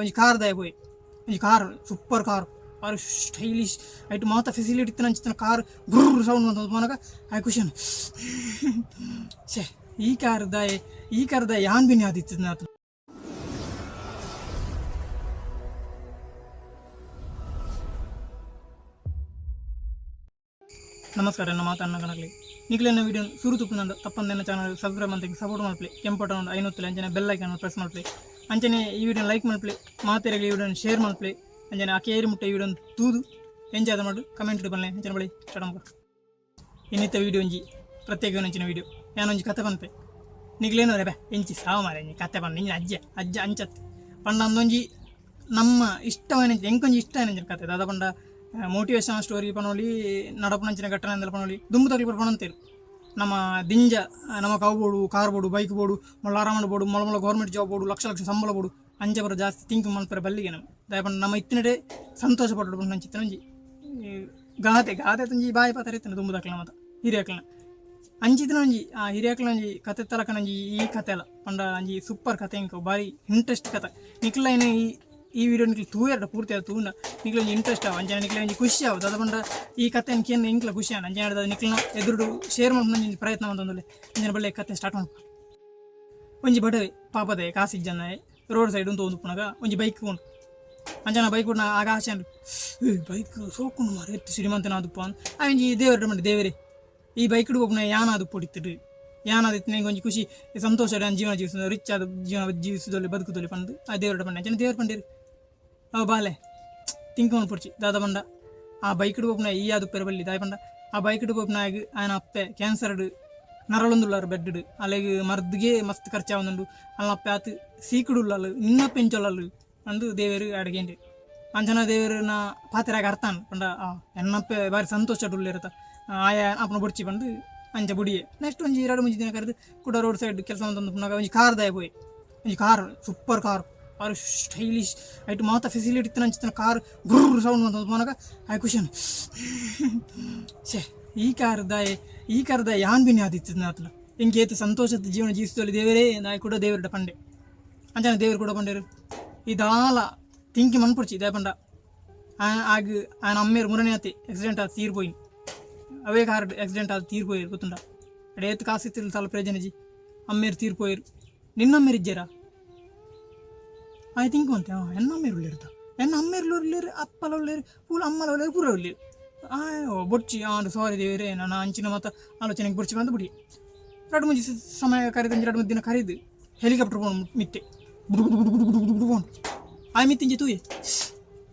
ಒಂಜಿ ಕಾರ್ ದಾಯ ಪೋಯೆ ಒಂಜಿ ಕಾರ್ ಸೂಪರ್ ಕಾರ್ ಬಾರಿ ಸ್ಟೈಲಿಶ್ ಐಟ್ ಮಾತ ಫೆಸಿಲಿಟಿ ಇತ್ತಿನ ಅಂಚಿತ್ತಿನ ಕಾರ್ ಗುರ್ರ್ ಸೌಂಡ್ ಮಂತೊಂದು ಪೋನಗ ಆಯೆ ಖುಷಿ ಆಂಡ್. ಛೇ, ಈ ಕಾರ್ ದಾಯೆ, ಈ ಕಾರ್ ದಾಯೆ ಯಾನ್ ಬಿನ್ನೆ ಆದಿತ್ತಿನ. ನಮಸ್ಕಾರ, ಎನ್ನ ಮಾತನ್ನ ಕಣಕ್ಲಿ ನಿಕ್ಲೆನ ವಿಡಿಯೋ ಸುರು ತುಪ್ಪುನಂಡ ತಪ್ಪಂದೆನ್ನ ಚಾನಲ್ ಸಬ್ಸ್ಕ್ರೈಬ್ ಮಂತ್ ಸಪೋರ್ಟ್ ಮಲ್ಪಲೆ, ಕೆಂಪು ಐನೊತ್ತಲೆ ಅಂಚನೆ ಬೆಲ್ ಐಕಾನ್ ಪ್ರೆಸ್ ಮಲ್ಪಲೆ. ಅಂಚನೆ ಈ ವಿಡಿಯೋ ಲೈಕ್ ಮಲ್ಪಲೆ, ಮಾತೆರೆಗ್ ಈ ವಿಡಿಯೋನ ಶೇರ್ ಮಲ್ಪಲೆ. ಅಂಚನೆ ಅಕೇರಿ ಮುಟ್ಟ ಈ ವಿಡಿಯೋನ ತೂದು ಎಂಜಾಯ್ ಮಾಡು ಕಮೆಂಟ್ ಬನ್ಲೆ. ಅಂಚನೆ ಬಳಿ ಸ್ಟಾರ್ಟ್ ಮಲ್ಪ. ಇನ್ನಿತ್ತ ವಿಡಿಯೋ ಒಂಜಿ ಪ್ರತ್ಯೇಕ ಒಂಚಿನ ವಿಡಿಯೋ. ಯಾನೊಂಜಿ ಕತೆ ಪನ್ಪೆ, ನಿಕ್ಲೇನು ರೆ ಎಂಚಿ ಸಾವ ಮಾರೆ ಇಂಚಿ ಕತೆ ಪನ್ನೆ ಇಂಚಿನ ಅಜ್ಜ ಅಜ್ಜ ಅಂಚತ್ ಪಂಡ ಅಂದೊಂಜಿ ನಮ್ಮ ಇಷ್ಟವಾಯಿನ ಎಂಕೊಂಜಿ ಇಷ್ಟ ಆಯಿನಂಚಿನ ಕತೆ. ದಾದ ಪಂಡ ಮೋಟಿವೇಶನಲ್ ಸ್ಟೋರಿ ಪನೊಲಿ, ನಡಪುನಂಚಿನ ಘಟನೆ ಅಂದಲ ಪನೊಲಿ. ದುಂಬು ತಕ್ಲು ಪೂರ ಪನೊಂತೆರ್, ನಮ್ಮ ದಿಂಜ ನಮಕ್ ಅವು ಬೋಡು, ಕಾರ್ ಬೋಡು, ಬೈಕ್ ಬೋಡು, ಮೊಳ ಆರಾಮಡ್ ಬೋಡು, ಮೊಳ ಮೊಳ ಗೌರ್ಮೆಂಟ್ ಜಾಬ್ ಬೋಡು, ಲಕ್ಷ ಲಕ್ಷ ಸಂಬಳ ಬೋಡು, ಅಂಚ ಪೂರ ಜಾಸ್ತಿ ಥಿಂಕ್ ಮಲ್ಪೆರೆ ಬಲ್ಲಿಗೆ ನಮ. ದಾಯೆ ಪಂಡ ನಮ್ಮ ಇತ್ತಿನಡೆ ಸಂತೋಷ ಪಡೋಡು ಪನ್ಪುನಂಚಿತ್ತಿನ ಒಂಜಿ ಗಾದೆ ಗಾದೆ ಒಂಜಿ ಬಾಯಿ ಪಾತೆರ ಇತ್ತಿನ ದುಂಬುದಕ್ಲೆನ ಮಾತ ಹಿರಿಯಕ್ಲೆನ. ಅಂಚಿತ್ತಿನ ಒಂಜಿ ಆ ಹಿರಿಯಕ್ಲೆನ ಒಂಜಿ ಕತೆ ತಲಕನ ಒಂಜಿ ಈ ಕತೆ ಅಲ್ಲ ಪಂಡ ಒಂಜಿ ಸೂಪರ್ ಕತೆ, ಇಂಕ ಬಾರಿ ಇಂಟ್ರೆಸ್ಟ್ ಕತೆ. ನಿಕ್ಲೈನ ಈ ಈ ವಿಡಿಯೋ ನಿಕ್ಲು ತೂಯರ್ಡ ಪೂರ್ತಿ ಆದ್ ತೂಂಡ ನಿಕ್ಲ ಒಂಜಿ ಇಂಟ್ರೆಸ್ಟ್ ಆವು, ಅಂಚನೆ ನಿಕ್ಲೆ ಒಂಜಿ ಖುಷಿ ಆವು. ದಾದ ಪಂಡ ಈ ಕತೆನ್ ಕೇಂದ್ ಎಂಕ್ಲ ಖುಷಿ ಆಂಡ್. ಅಂಚನೆ ನಿಕ್ಲ್ನ ಎದುರುಡು ಶೇರ್ ಮಲ್ಪುನ ಒಂಜಿ ಪ್ರಯತ್ನ ಮಲ್ತೊಂದುಲ್ಲೆ. ಅಂಚನೆ ಬಲ್ಲೆ ಕತೆ ಸ್ಟಾರ್ಟ್ ಮಲ್ಪ. ಒಂಜಿ ಬಡವೆ ಪಾಪದೆ ಕಾಸ್ ಇಜ್ಜಂದಾಯೆ ರೋಡ್ ಸೈಡ್ ಉಂತೊಂದು ಉಪ್ಪುನಗ ಒಂಜಿ ಬೈಕ್ ಉಂಡು. ಅಂಚನೆ ಬೈಕ್ ಉಂಡು ಆಗ ಆಸೆ ಆಂಡ್, ಏ ಬೈಕ್ ಸೋಕುಂಡು ಮಾರ್ರೆ, ಏತ್ ಶ್ರೀಮಂತನ ಆದುಪ್ಪ ಅಂದ್. ಆ ಒಂಜಿ ದೇವರ್ಡ ಪಂಡೆ, ದೇವರೇ ಈ ಬೈಕ್ ಡ್ ಪೋಪುನ ಯಾನ್ ಆದುಪ್ಪೊಡಿತ್ತುಡ್, ಯಾನ್ ಆದಿತ್ತಿನ ಎಂಕ್ ಒಂಜಿ ಖುಷಿ ಸಂತೋಷ ಯಾನ್ ಜೀವನ ಜೀವಿಸುದು, ರಿಚ್ ಆದ್ ಜೀವನ ಜೀವಿಸುದೊಲಿ ಬದುಕುದೊಲಿ ಪಂದ್ ಆ ದೇವರ್ಡ ಪಂಡೆ. ಅಂಚನೆ ದೇವರ್ ಪಂಡೆರ್, ಅವು ಬಾಲೆ ತಿಂಕ್ ಮಲ್ಪೊಡ್ಚಿ, ದಾದ ಪಂಡ ಆ ಬೈಕ್ ಡ್ ಪೋಪುನ ಈ ಆದುಪ್ಪೆರೆ ಬಲ್ಲಿ. ದಾಯೆ ಪಂಡ ಆ ಬೈಕ್ ಡ್ ಪೋಪುನಾಯಗ್ ಆಯನ ಅಪ್ಪೆ ಕ್ಯಾನ್ಸರ್ ಡ್ ನರಳೊಂದುಲ್ಲಾರ್ ಬೆಡ್ ಡ್, ಅಲೆಗ್ ಮರ್ದ್ಗೆ ಮಸ್ತ್ ಖರ್ಚಾವೊಂದುಂಡು, ಅಲ್ನ ಅಪ್ಪೆ ಆತ್ ಸೀಕ್ಡ್ ಉಲ್ಲಲ್, ನಿನ್ನ ಅಪ್ಪೆ ಎಂಚ ಉಲ್ಲಲ್ ಪಂದ್ ದೇವೆರ್ ಆಡೆ ಕೇಂಡೆರ್. ಅಂಚನ ದೇವೆರ್ನ ಪಾತೆರಾಗ ಅರ್ಥ ಆಂಡ್. ಪಂಡ ಎನ್ನಪ್ಪೆ ಬಾರಿ ಸಂತೋಷಡ್ ಉಲ್ಲೆರತ, ಆಯ ಅಪ್ಪನ ಬೊಡ್ಚಿ ಪಂದ್ ಅಂಚ ಬುಡಿಯೆ. ನೆಕ್ಸ್ಟ್ ಒಂಜಿ ರಡ್ಡ್ ಮೂಜಿ ದಿನ ಕರಿದ್ ಕುಡ ರೋಡ್ ಸೈಡ್ ಕೆಲಸ ಮಲ್ತೊಂದು ಉಪ್ಪುನಗ ಒಂಜಿ ಕಾರ್ ದಾಯೆ ಪೋಯೆ. ಒಂಜಿ ಕಾರ್ ಸೂಪರ್ ಕಾರ್ ಬಾರಿ ಸ್ಟೈಲಿಶ್ ಐಟ್ ಮಾತ ಫೆಸಿಲಿಟಿ ಇತ್ತಿನ ಅಂಚಿತ್ತಿನ ಕಾರ್ ಗುರ್ರ್ ಸೌಂಡ್ ಮಂತೊಂದು ಪೋನಗ ಆಯೆ ಖುಷಿ ಆಂಡ್. ಛೇ, ಈ ಕಾರ್ ದಾಯೆ, ಈ ಕಾರ್ ದಾಯೆ ಯಾನ್ ಬಿನ್ನೆ ಆದಿತ್ತಿನ ಆತ್ಲ, ಎಂಕ್ ಏತ್ ಸಂತೋಷದ ಜೀವನ ಜೀವಿಸುದೊಲಿ ದೇವರೇ ದಾಯೆ ಕೂಡ ದೇವರ್ಡ ಪಂಡೆ. ಅಂಚನೆ ದೇವೆರ್ ಕೂಡ ಪಂಡೆರ್, ಈ ದಾಲ ತಿಂಕಿ ಮನ್ಪೊಡ್ಚಿ. ದಾಯೆ ಪಂಡ ಆಗ್ ಆಯನ ಅಮ್ಮೆರ್ ಮುರನೇ ಆತೆ ಆಕ್ಸಿಡೆಂಟ್ ಆದ್ ತೀರ್ ಪೋಯಿನಿ, ಅವೇ ಕಾರ್ ಆಕ್ಸಿಡೆಂಟ್ ಆದ್ ತೀರ್ ಪೋಯೆರ್ ಗೊತ್ತುಂಡ. ಅಡೆ ಏತ್ ಕಾಸು ಇತ್ತಿಲ್ ದಾಲ ಪ್ರಯೋಜನ ಇಜ್ಜಿ, ಅಮ್ಮೆರ್ ತೀರ್ ಪೋಯೆರ್, ನಿನ್ನ ಅಮ್ಮೆರ್ ಇಜ್ಜೆರಾ? ಆಯೆ ತಿಂಕ್ ಮಂತೆ, ಎನ್ನ ಅಮ್ಮೆರ್ ಉಲ್ಲೆರ್ದ, ಎನ್ನ ಅಮ್ಮೆರ್ಲ ಉಲ್ಲೆರ್, ಅಪ್ಪಲ ಉಲ್ಲೆರ್, ಪೂಲ ಅಮ್ಮಲ ಉಲ್ಲೆರ್, ಪೂರ ಉಲ್ಲೆರ್. ಬೊಡ್ಚಿ ಆಂಡ್ ಸಾರಿ ದೇವೆರೇ, ನನ ಅಂಚಿನ ಮಾತ ಆಲೋಚನೆ ಬೊಡ್ಚಿ ಪಂದ್ ಬುಡಿಯೆ. ರಡ್ಡ್ ಮೂಜಿ ಸಮಯ ಕರಿದ್ ಒಂಜಿ ರಡ್ಡ್ ಮೂಜಿ ದಿನ ಕರಿದ್ ಹೆಲಿಕಾಪ್ಟರ್ ಪೋಂಡು ಮಿತ್ತೆ, ಬುಡು ಬುಡು ಬುಡು ಬುಡು ಬುಡು ಬುಡು ಪೋಂಡು. ಆಯೆ ಮಿತ್ತ್ ಇಂಚ ತೂಯೆ,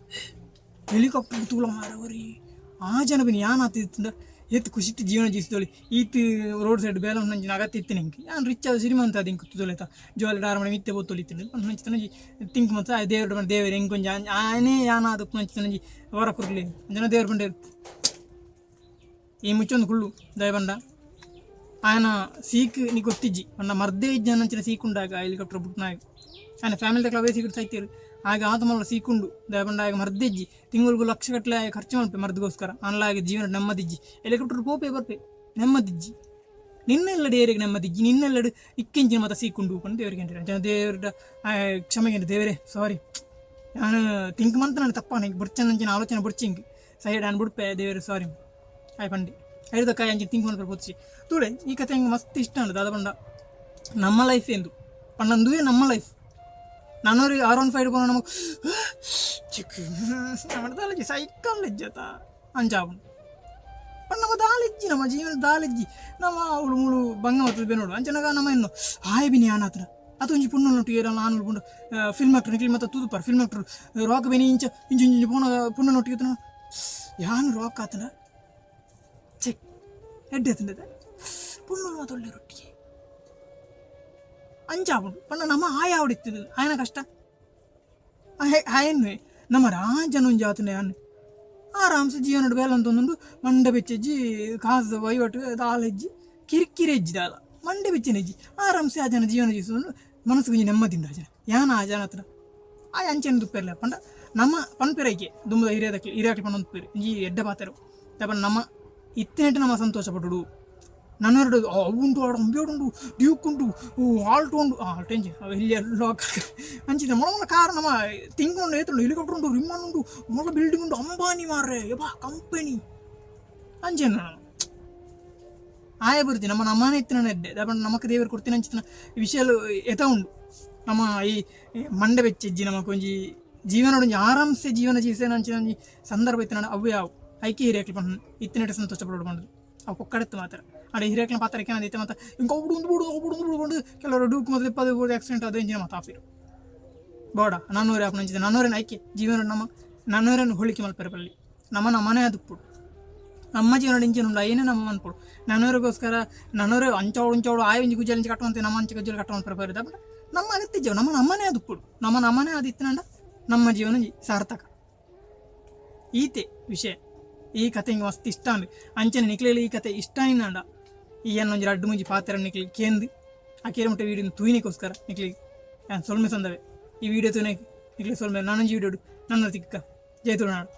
ಹೆಲಿಕಾಪ್ಟರ್ ತೂಲ ಮಾರ್ರೆ ಒರಿ ಆ ಜನ ಬಿನ್ ಯಾನ್ ಆತ್ ಇತ್ತ್ಂಡ ಏತ್ ಖುಷಿಟ್ ಜೀವನ ಜೀವಿಸಿದೊಲಿ, ಈತ್ ರೋಡ್ ಸೈಡ್ ಬೇಲೆ ಮನ್ಪುನಂಚಿನ ಅಗತ್ಯ ಇತ್ತಿನ ಎಂಕ್, ಯಾನ್ ರಿಚ್ ಆದ್ ಶ್ರೀಮಂತ ಆದ್ ಎಂಕ್ ತೂಲೆತ ಜೋಲೆಡ್ ಆರಾಮಡ್ ಮಿತ್ತೆ ಪೋತೊಲಿ ಇತ್ತ್ಂಡ್ ಪನ್ಪುನಂಚಿತ್ತಿನ ಒಂಜಿ ಥಿಂಕ್ ಮಲ್ತ್ ಆಯೆ ದೇವೆರ್ಡ ಪಂಡೆ, ದೇವೆರ್ ಎಂಕ್ ಒಂಜಿ ಆಯನೇ ಯಾನ್ ಆದ್ ಉಪ್ಪುನಂಚಿತ್ತಿನ ಒಂಜಿ ವರ ಕೊರ್ಲೆ. ಅಂಚನೆ ದೇವೆರ್ ಪಂಡೆರ್, ಈ ಮುಚ್ಚೊಂದು ಕುಲ್ಲು, ದಾಯೆ ಪಂಡ ಆಯನ ಸೀಕ್ ನಿಕ್ ಗೊತ್ತಿಜ್ಜಿ ಪಂಡ ಮರ್ದೇ ಇಜ್ಜಾನಂಚಿನ ಸೀಕ್ ಉಂಡಾಗ ಹೆಲಿಕಾಪ್ಟರ್ ಬುಡ್ನಾಗ ಆಯನ ಫ್ಯಾಮಿಲಿ ದಕ್ಲ ಅವೇ ಸೀಕ್ಡ್ ಸೈತೆರ್, ಆಗ ಆತ ಮಲ್ಲ ಸೀಕ್ ಉಂಡು. ದಾಯೆ ಪಂಡ ಆಯಗ್ ಮರ್ದೇ ಇಜ್ಜಿ, ತಿಂಗೊಲ್ಗು ಲಕ್ಷ ಗಟ್ಟಲೆ ಆಯೆ ಖರ್ಚು ಮಲ್ಪೆ ಮರ್ದ್ಗೋಸ್ಕರ, ಆಂಡಲ ಆಯಗ್ ಜೀವನ ನೆಮ್ಮದಿಜ್ಜಿ. ಹೆಲಿಕಾಪ್ಟರ್ ಪೋಪೆ ಬರ್ಪೆ ನೆಮ್ಮದಿಜ್ಜಿ, ನಿನ್ನೆಲ್ಲಡ್ ಏರೆಗ್ ನೆಮ್ಮದಿಜ್ಜಿ, ನಿನ್ನೆಲ್ಲಡ್ ಇಕ್ಕೆಂಚಿನ ಮಾತ ಸೀಕ್ ಉಂಡು ಪಂದ್ ದೇವರಿಗೆ ಅಂಚ ದೇವರ್ಡ ಆಯೆ ಕ್ಷಮೆ ಕೇಂಡೆ, ದೇವರೇ ಸಾರಿ ಯಾನ್ ತಿಂಕ್ ಮಂತುನಂಡ ತಪ್ಪಾಂಡ್, ಎಂಕ್ ಬೊಡ್ಚಂದಂಚಿನ ಆಲೋಚನೆ ಬೊಡ್ಚಿ, ಎಂಕ್ ಸೈಡ್ ಯಾನ್ ಬುಡ್ಪೆ ದೇವರೇ ಸಾರಿ ಆಯೆ ಪಂಡೆ. ಐಡ್ದಕ್ಕ ಆಯೆ ಅಂಚಿನ ತಿಂಕ್ ಮಲ್ಪೆರೆ ಪೋತಿಜಿ. ತೂಲೆ ಈ ಕತೆ ಎಂಕ್ ಮಸ್ತ್ ಇಷ್ಟ ಆಂಡ್. ದಾದ ಪಂಡ ನಮ್ಮ ಲೈಫ್ ಎಂದು ಪಂಡ ಉಂದುವೇ ನಮ್ಮ ಲೈಫ್. ನನೊರಿ ಆರ್ ಒನ್ ಫೈವ್ ಪೋನ ನಮಕ್ ಚಿಕ್ ನಮಡ ದಾಲ ಸೈಕಲ್ ಇಜ್ಜತ ಅಂಚ ಆಪುಂಡು. ಪಂಡ ನಮ ದಾಲ ಇಜ್ಜಿ, ನಮ್ಮ ಜೀವನ ದಾಲ ಇಜ್ಜಿ, ನಮ ಅವ್ಲು ಮೂಲು ಬಂಗ ಮಲ್ತುದು ಬೆನೊಡು. ಅಂಚನಗ ನಮ ಎನ್ನು ಆಯೆ ಬಿನಿ ಆನ್ ಆತ್ರ ಅತ್ ಒಂಜಿ ಪುಣ್ಣುನೊಟ್ಟು ಏರಲ ಆನುಲು ಪುಂಡ ಫಿಲ್ಮ್ ಆಕ್ಟರ್ ನಿಕ್ಲ್ ಮಾತ ತೂದುಪ್ಪರ್ ಫಿಲ್ಮ್ ಆಕ್ಟರ್ ರಾಕ್ ಬೆನಿ ಇಂಚ ಇಂಚ ಇಂಚ ಪೋನಗ ಪುಣ್ಣನೊಟ್ಟಿಗೆ ತೂನ ಯಾನ್ ರಾಕ್ ಆತುಂಡ ಚೆಕ್ ಎಡ್ಡೆ ಆತುಂಡತೆ ಪುಣ್ಣುಲು ಮಾತ ಉಲ್ಲೆರ್ ಒಟ್ಟಿಗೆ ಅಂಚ ಆಪುಂಡು. ಪಂಡ ನಮ ಆಯೆ ಆವೊಡಿತ್ತುಂಡು ಆಯನ ಕಷ್ಟ ಆಯೆನ್ವೆ ನಮ ರಾಜನ ಒಂಜಿ ಆತುಂಡ ಯಾನ್ ಆರಾಮ್ಸೆ ಜೀವನಡ್ ಬೇಲೆ ಮಂತೊಂದುಂಡು ಮಂಡೆ ಬೆಚ್ಚ ಇಜ್ಜಿ ಕಾಸ್ ವಹಿವಾಟು ದಾಲ ಇಜ್ಜಿ ಕಿರಿಕಿರಿ ಇಜ್ಜಿ ದಾಲ ಮಂಡೆ ಬೆಚ್ಚನೆ ಇಜ್ಜಿ ಆರಾಮ್ಸೆ ಆ ಜನ ಜೀವನ ಜೀವಿಸೊಂದುಂಡು ಮನಸ್ಸುಗ್ ಒಂಜಿ ನೆಮ್ಮದಿ ಉಂಡು ಆ ಜನ ಯಾನ್ ಆ ಜನ ಹತ್ರ ಆಯೆ ಅಂಚನೆ ದುಪ್ಪೆರ್ಲೆ. ಪಂಡ ನಮ ಪನ್ಪೆರ್ ಐಕೆ ದುಂಬುದ ಹಿರಿಯದಕ್ಲು ಹಿರಿಯಕ್ಲು ಪನೊಂದುಪ್ಪೆರ್ ಒಂಜಿ ಎಡ್ಡೆ ಪಾತೆರ. ದಾಯೆ ಪಂಡ ನಮ ಇತ್ತಿನೆಟ್ ನಮ ಸಂತೋಷ ಪಡೊಡು. ನನೊರಡು ಅವು ಉಂಡು ಆಡ ಉಂಬ್ಯೋಡುಂಡು ಡ್ಯೂಕ್ ಉಂಡು ಆಲ್ಟೋ ಉಂಡು ಆಲ್ಟೋ ಎಂಚಿ ಅವು ಎಲ್ಯ ಲಾಕ್ ಅಂಚಿನ ಮೊಲ ಮೊಲ ಕಾರ್ ನಮ್ಮ ತಿಂಕ್ ಉಂಡು ಏತುಂಡು ಹೆಲಿಕಾಪ್ಟರ್ ಉಂಡು ವಿಮಾನ ಉಂಡು ಮೊಲ ಬಿಲ್ಡಿಂಗ್ ಉಂಡು ಅಂಬಾನಿ ಮಾರ್ರೆ ಯಬ್ಬಾ ಕಂಪೆನಿ ಅಂಚೆನ ಆಯ ಬುರ್ಜಿ ನಮ್ಮ ನಮ್ಮನೆ ಇತ್ತಿನ ಎಡ್ಡೆ ದಾಯೆ ನಮಕ್ ದೇವೆರ್ ಕೊರ್ತಿನ ಅಂಚಿನ ವಿಷಯಲು ಏತ ಉಂಡು ನಮ್ಮ ಈ ಮಂಡೆ ಬೆಚ್ಚ ಇಜ್ಜಿ ನಮಕ್ ಒಂಜಿ ಜೀವನಡ್ ಒಂಜಿ ಆರಾಮ್ಸೆ ಜೀವನ ಜೀವಿಸೆನ ಅಂಚಿನ ಒಂಜಿ ಸಂದರ್ಭ ಇತ್ತಿನ ಅವ್ವೇ ಆವು ಐಕೆ ಹಿರಿಯಕ್ಲು ಪನ್ಪುನು ಇತ್ತಿನೆಟ್ ಸಂತೋಷ ಪಡೋಡು ಪಂಡುದು ಅವು ಪೊಕ್ಕಡೆತ್ತ್ ಮಾತ್ರ ಆಂಡ ಹಿರಿಯಕ್ಲ್ನ ಪಾತೆರ ಕೇನಂದೆ ಇತ್ತೆ ಮಾತ ಎಂಕ್ ಅವು ಬುಡು ಉಂದು ಬೋಡು ಅವು ಬುಡು ಉಂದು ಬೋಡು ಪಂದ್ ಕೆಲವೆರ್ ಡೂಕ್ ಮಾತ ದೆಪ್ಪಾದ್ ಪೋದು ಆಕ್ಸಿಡೆಂಟ್ ಆದ್ ಇಂಚಿನ ಮಾತ ಆಪೆರ್ ಬೋಡ ನನೊರಿ ಆಪುನ ಅಂಚಿನ ನನೊರಿನ ಐಕೆ ಜೀವನಡ್ ನಮ ನನೊರಿನ್ ಹೋಲಿಕೆ ಮಲ್ಪೆರೆ ಬಲ್ಲಿ ನಮ ನಮನೆ ಆದುಪ್ಪೊಡು ನಮ್ಮ ಜೀವನಡ್ ಎಂಚಿನ ಉಂಡು ಐನೆ ನಮ ಮನ್ಪೊಡು ನನೊರಿಗೋಸ್ಕರ ನನೊರಿ ಅಂಚಾವೊಡು ಇಂಚಾವೊಡು ಆಯೆ ಒಂಜಿ ಗುಜ್ಜಲ್ ಇಂಚ ಕಟ್ಟೊಂತೆ ನಮ ಅಂಚ ಗುಜ್ಜಲ್ ಕಟ್ಟೊಂದು ಪೆರೆ ದಾದ ಪಂಡ ನಮ್ಮ ಅಗತ್ಯ ಇಜ್ಜಿ ಅವು ನಮ ನಮನೆ ಆದುಪ್ಪೊಡು ನಮ ನಮನೆ ಆದಿತ್ತ್ಂಡ ನಮ್ಮ ಜೀವನ ಒಂಜಿ ಸಾರ್ಥಕ. ಈತೆ ವಿಷಯ ಈ ಕತೆ ಎಂಕ್ ಮಸ್ತ್ ಇಷ್ಟ ಆಂಡ್ ಅಂಚನೆ ನಿಕ್ಲೆಗ್ಲ ಈ ಕತೆ ಇಷ್ಟ ಆಯಿನಾಂಡ ಈ ಎನ್ನ ಒಂಜಿ ರಡ್ಡ್ ಮೂಜಿ ಪಾತೆರ ನಿಕ್ಲೆಗ್ ಕೇಂದ್ ಅಕೇರಿ ಮುಟ್ಟ ವೀಡಿಯೋನ್ ತೂಯಿನೆಕೋಸ್ಕರ ನಿಕ್ಲೆಗ್ ಯಾನ್ ಸೊಲ್ಮೆ ಸಂದವೆ ಈ ವೀಡಿಯೋ ತೂಯಿನೆಕ್ ನಿಕ್ಲೆಗ್ ಸೊಲ್ಮೆ ನನೊಂಜಿ ವೀಡಿಯೋಡ್ ನನ ತಿಕ್ಕ ಜೈ ತುಳುನಾಡ್.